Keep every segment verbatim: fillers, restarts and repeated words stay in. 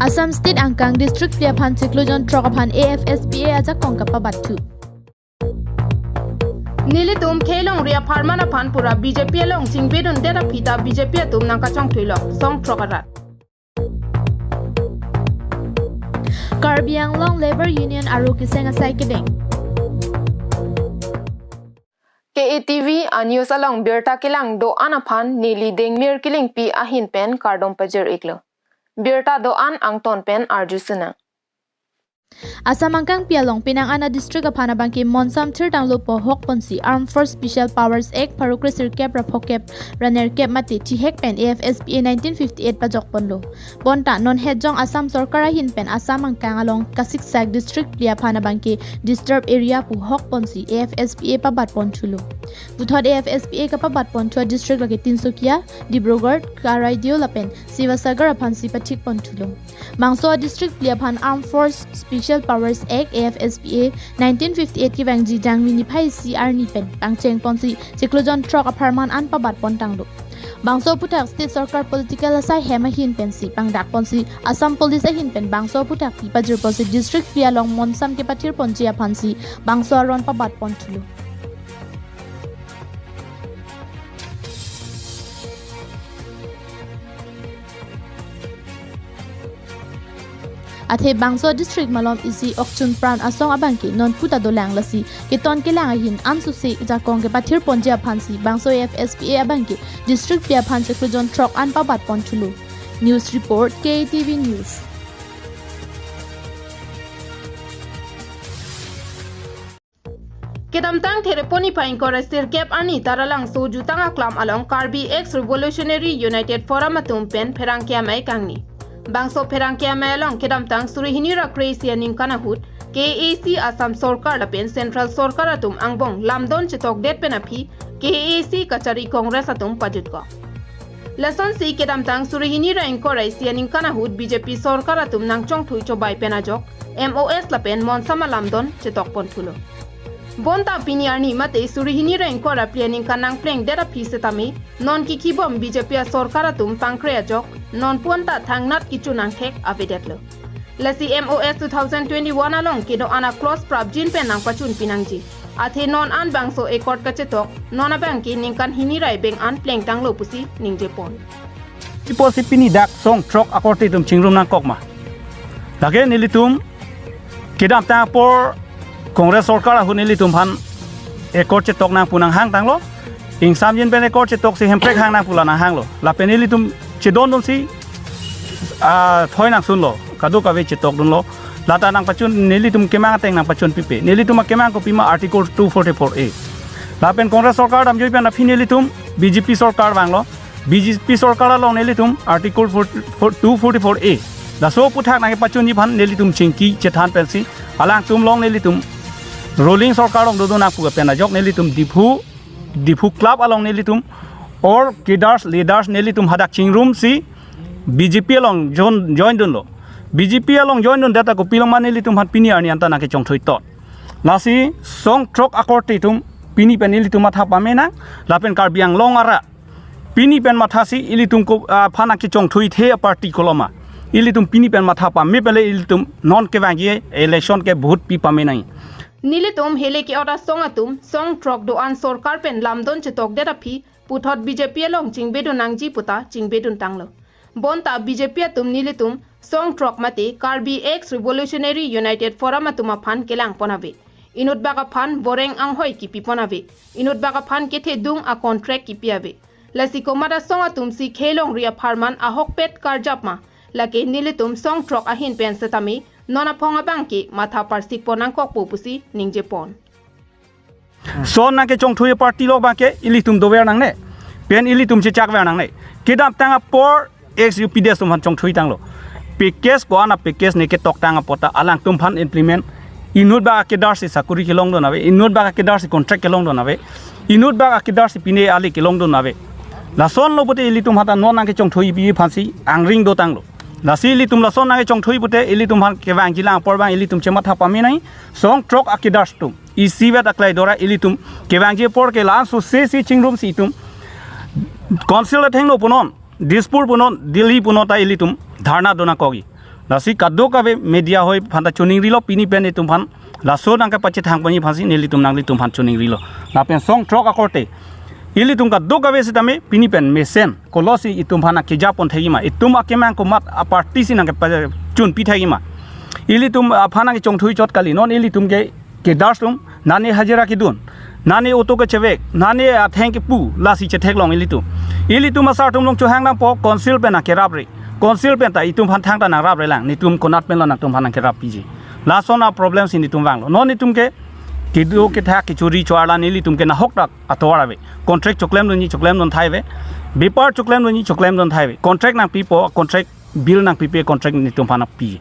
Assam State angkang district phli aphan chiklo jon throk aphan A F S P A ajakong kapabatthu. Nelitum khei longri apharman aphan pura B J P along chingbedundet aphi ta B J P atum nangkachongthuilo song throk arat. Karbi Anglong Labour Union aro keseng asai kedeng. K A T V a-news along birta kelang do-an aphan neli Dengmir Killingpi ahin pen kardom pajir-iklo. Birta do-an angton pen arju sunang. Assam angkangpi along penang an a-district aphan abangke monsam thirtanglo pu ahok ponsi Armed Force Special Powers Act pharo kresirkep ra phokep ra nerkep mate thihek pen A F S P A nineteen fifty-eight pajok ponlo. Bonta non hetjong Assam sorkar ahin pen Assam angkang along kasiksak district phli aphan abangke disturbed area pu ahok ponsi A F S P A pabat ponthulo. Puthot A F S P A kapabat ponthu a-district lake Tinsukia, Dibrugarh, Karaideo lapen Sivasagar aphansi pathik ponthulo. Bangso a-district phli aphan Armed Force Special Powers Act, A F S P A, nineteen fifty-eight kevangji Jangmi niphai isi arni pen pangcheng ponsi chiklo jon throk apharman an pabat pontanglo. Bangso aphuthak state sorkar political asai hem ahin pensi pangdak ponsi Assam Police ahin pen bangso aphuthak pi pajir ponsi district phli along monsam kepathir ponji aphansi bangso aron pabat ponthulo. Athe bangso district malom isi Okchun Pran asong abangke non puta dolang, lasi keton kelang ahin ansose jakong kepathir ponji aphansi bangso A F S P A abangke district phli aphan chiklo jon throk an pabat ponthulo. News report, K A T V News. Kedamtang Thereponi phaingkor sirkep arni Taralangso jutang aklam along Karbi Ex Revolutionary United Forum atum pen pherangke amei kangni. Bangso pherangke amei along kedamtang suri hini ra kre-isi aningkan ahut K A A C Assam sorkar lapen central sorkar atum angbong lamdon chetokdet pen aphi K A A C kachari Congress atum pajutkok. Lasonsi kedamtang suri hini ra ingkoi ra isi aningkan ahut B J P sorkar atum nangchongthui chobai pen ajok M O S lapen monsam alamdon chetok ponthulo. Bonta pini arni mate suri hini ra ingkoi ra phli aningkan nangplengdet aphi setame non kikhibom B J P asorkar atum pangkre ajok non puanta thangnat kichu nangthek avedetlo. Lasi M O S two thousand twenty-one along kedo-an a-clause prapjin pen nangpachun pinangji. Athe non an bangso accord kachetok, non abangke ningkan hini ra ibeng an plengtanglo pusi ningjepon. Ipo si pini dak song throk akorte atum chingrum nangkok ma? Lake nelitum kedamtang apor Congress sorkar ahut nelitum aphan accord chetok nang pu nanghangtanglo. Ingsamjin pen accord chetok si Hemprek hang nang pu la nanghanglo. Lapen nelitum chedondunsi, ah, thoi nangsunlo. Kadokave chetokdunlo. Lata nangpachun nelitum kemang ateng nangpachun pipe. Nelitum akemang kopima Article two forty-four A. Lapen Congress sorkar damjui pen aphi nelitum B J P sorkar vanglo. B J P sorkar along nelitum Article four, four, two forty-four A. Laso aphuthak nangkepachunji aphan nelitum chingki chethan pensi alangtum along nelitum ruling sorkar along dodun nang pu pen ajok nelitum Diphu, Diphu Club along nelitum or cadres, leaders nelitum hadak chingrumsi B J P along join, join dunlo. B J P along join dundet ako pilong ma nelitum aphan pini arni anta nangkechongthui tot. Lasi song throk akorte atum pini pen nelitum matha pame nang, lapen Karbi Anglong arat pini pen mathasi ilitum ko, ah, aphan nangkechongthuithe a-party koloma. Ilitum pini pen matha pame pele ilitum non kevangji election ke vote pi pame nang. Nelitum hele ke-ot asong atum song throk do-an sorkar pen lamdon chetokdet aphi puthot B J P along chingbedun nangji puta chingbeduntanglo. Bonta B J P atum nelitum song throk mate Karbi Ex Revolutionary United Forum atum aphan kelangpon ave. Inutbak aphan boreng anghoi kipipon ave. Inutbak aphan kethedung a-contract kipi ave. Lasi komat asong atumsi khei longri apharman ahokpet karjap ma? Lake nelitum song throk ahin pen setame non aphong abangke matha parsikpon nangkokpo pusi ningjepon. Son nangkechongthui a-party lo abangke ilitum dover nangne. Pen ilitum chechakver nangne. Kedamtang apor ex U P D S atum aphan chongthuitanglo. Package ko-an a-package ne ketoktang apot ta alangtum aphan implement. Inutbak a-cadre si sakuri kelongdun ave. Inutbak a-cadre si contract kelongdun ave. Inutbak a-cadre si pine ali kelongdun ave. Lasonlo pute ilitum aphan ta non nangkechongthui pi aphansi angring dotanglo. Lasi ilitum lason nangkechongthui pute ilitum aphan kevangjilang apor abang ilitum chematha pame nang. Song throk a-cadre atum isivet aklai dora ilitum kevangji apor ke la-an sosesi chingrumsi itum council athengno punon, Dispur punon, Delhi punon ta ilitum dharna dun nangkokji. Lasi kadokave media hoi aphan ta choningrilo, pini pen itum aphan laso nangkepachethang ponji aphansi nelitum nanglitum aphan choningrilo. Lapen song throk akorte ilitum kadokave sitame pini pen mesen kolosi itum aphan nangkeja pon thekji ma, itum akemang komat a-party si nangkepachunpi thekji ma. Ilitum aphan nangkechongthui chot kali, non ilitum ke kedar atum, nane hajira kedun, nane auto kechevek, nane atheng kepu, lasi chetheklong ilitum. Ilitum asar atum along chohang nangpo, council pen nangkerapre. Council pen ta itum aphan thangta nangraprelang, netum konat penlo nangtum aphan nangkerappiji. Lason a-problem si netum vanglo. Non netum ke kedo kethak kechori cho-arlo, nelitum ke nahokdak atovar ave. Contract choklemdunji choklemdun thai ave. Bepar choklemdunji choklemdun thai ave. Contract nangpipo, contract bill nangpipe, contract netum aphan nangpi.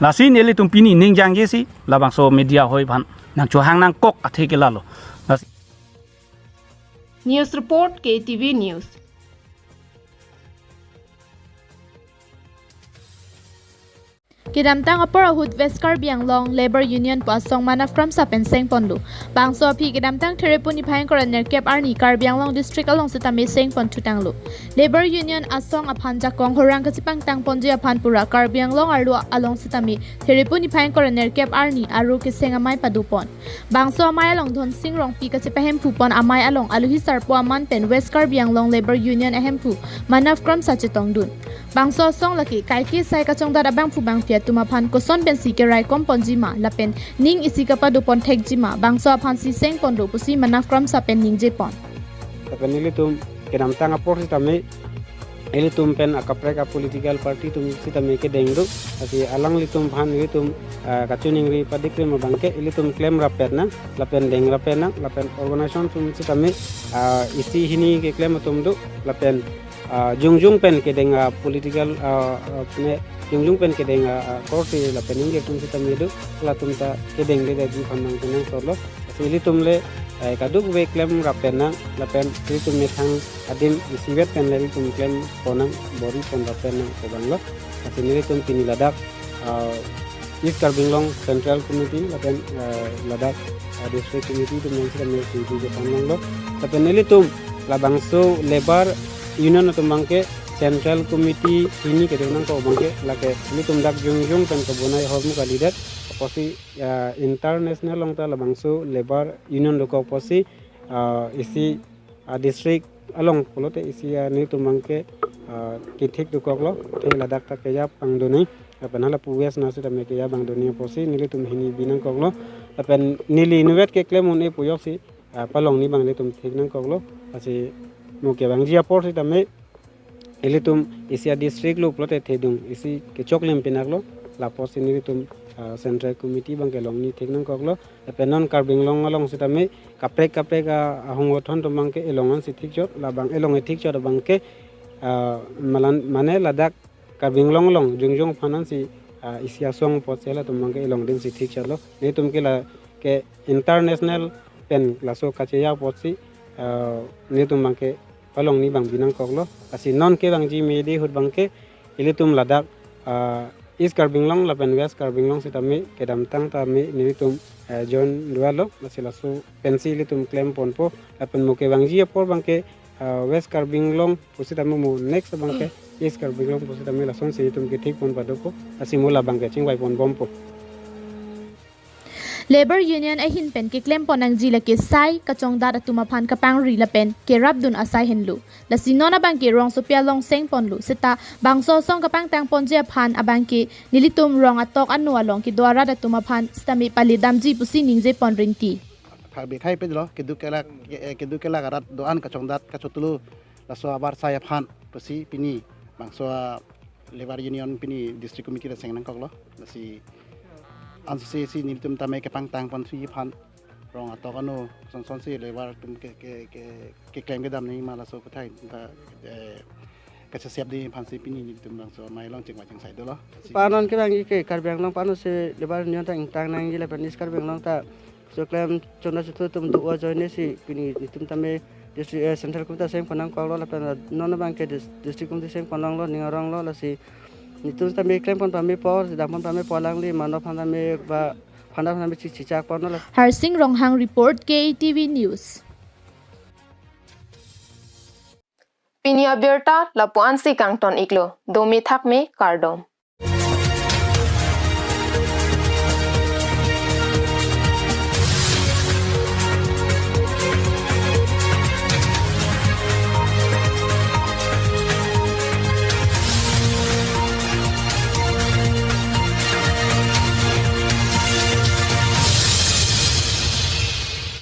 Lasi nelitum pini ning jangjesi labangso media hoi aphan nangchohang nangkok athe ke lalo. Lasi News report, K T V News. Kedamtang apor ahut West Karbi Anglong Labour Union pu asong Manav Kramsa pen seng ponlo. Bangso aphi kedamtang Therepuni phai ingkoi ra nerkep arni Karbi Anglong District along sitame seng pon thutanglo. Labour Union asong aphan jakong horang kachepangtang ponji aphan pura Karbi Anglong arlo along sitame Therepuni phai ingkoi ra nerkep arni aro keseng amei padopon. Bangso amei along Dhonsing Rongpi kachepahemphu pon amei along aluhi sarpo aman pen West Karbi Anglong Labour Union ahemphu Manav Kramsa chetongdun. Bangso asong lake kaike sai kachongdat abangphu bangphi atum aphan koson pensi keraikom ponji ma lapen ning isi kapadopon thekji ma, bangso aphansi seng ponlo pusi Manav Kramsa pen ningje pon. Lapen ilitum kedamtang apor sitame ilitum pen akaprek a-political party atum sitame kedeng do. Lasi alanglitum aphan ilitum, ah, kachiningri padikrim abangke ilitum klemrap nang, lapen dengrap nang, lapen organization atum sitame, ah, isi hini keklem atum do, lapen, ah, jongjong pen kedeng, ah, political, ah, ah, ne, jongjong pen kedeng, ah, ah, korte lapen ingke atum sitame do, latum ta kedengledetji aphan nangchinang solo. Lasi ilitum le, eh, kadokave klemrap nang, lapen ilitum methang adim isivet pen le ilitum klem pon nang, bor-i ponrap nang pu abanglo. Lasi nelitum pini ladak, ah, East Karbi Anglong Central Committee lapen, ah, ladak, ah, District Committee atum nangsi kami singki ke panlonglo. Lapen nelitum labangso Labour Union atum abangke Central Committee hini kedo nangkok abangke lake nelitum dak jongjong pen kebonai ahormu kalidet apotsi, ah, international along ta labangso Labour Union dokok apotsi, ah, isi, ah, district along pulote isi, ah, nelitum abangke, ah, kethik dokoklo, athe ladak ta keja pangdunji, lapen hala pu West na sitame keja pangdunji apotsi nelitum hini bi nangkoklo, lapen neli inutvet keklem un-e pu ajoksi, ah, palongji abang ilitum thik nangkoklo, lasi mo kevangji apor sitame ilitum isi a-district lo pulote thedung isi kechok lem pinaklo, lapotsi nelitum, ah, Central Committee abangke longji thik nangkoklo. Lapen non Karbi Anglong along sitame kaprek kaprek a, ahung othon atum abangke elong ansi thik chot, labang elong ethik chot abangke, ah, malan mane ladak Karbi Anglong along jongjong aphan ansi, ah, isi asong apotsi halatum abangke elong dinsi thik chotlo. Nelitum ke lake international pen laso kacheja apotsi, ah, nelitum abangke palongji abang bi nangkoklo. Lasi non kevangji medi ahut abangke ilitum ladak, ah, East Karbi Anglong lapen West Karbi Anglong sitame kedamtang tame nelitum, eh, join dualo, lasi laso pensi ilitum klem ponpo, lapen mo kevangji apor abangke, ah, West Karbi Anglong pusitame mo next abangke East Karbi Anglong pusitame lasonsi ilitum kethik pon padopo, lasi mo labangke chingvai pon bompo. Labour Union ahin pen keklem pon nangji lake sai kachongdat atum aphan kapangri lapen kerapdun asai henlo. Lasi non abangke rongsopi along seng ponlo, seta bangso asong kapangtang ponji aphan abangke nelitum rong atok ano along kedo arat atum aphan sitame pale damji pusi ningje pon rinti. Thar bethai pe lo, keduk kelak, ke-, eh, keduk kelak arat do-an kachongdat kachotulu laso abar sai aphan pusi pini bangso a Labour Union pini District Committee ta seng nangkoklo. Lasi ansi si nelitum tame kepangtang ponsi aphan rong atok ano son sonsi labour atum ke, ke, ke, keklem kedamji ma laso aputhak ta, eh, kachesepji aphansi pini nelitum bangso amei along chingvai chingsai dolo. Lasi panon kevangji ke Karbi Anglong panon si Labour Union ta ingtang nangji lapen East Karbi Anglong ta choklem chonda chothu atum do-o ajoine si pini nelitum tame district, eh, Central Committee ta seng pon nangkoklo lapen non abangke dis-, District Committee seng pon longlo, ning aronglo, lasi nelitum tame klem pon pamepo, dam pon pamepo alangli, mano aphan tame ba phanda aphan tame chi-, chichak ponlo la. Harsing Ronghang report, K T V News. Pini abirta lapu-ansi kangton iklo, dome thakme kardom.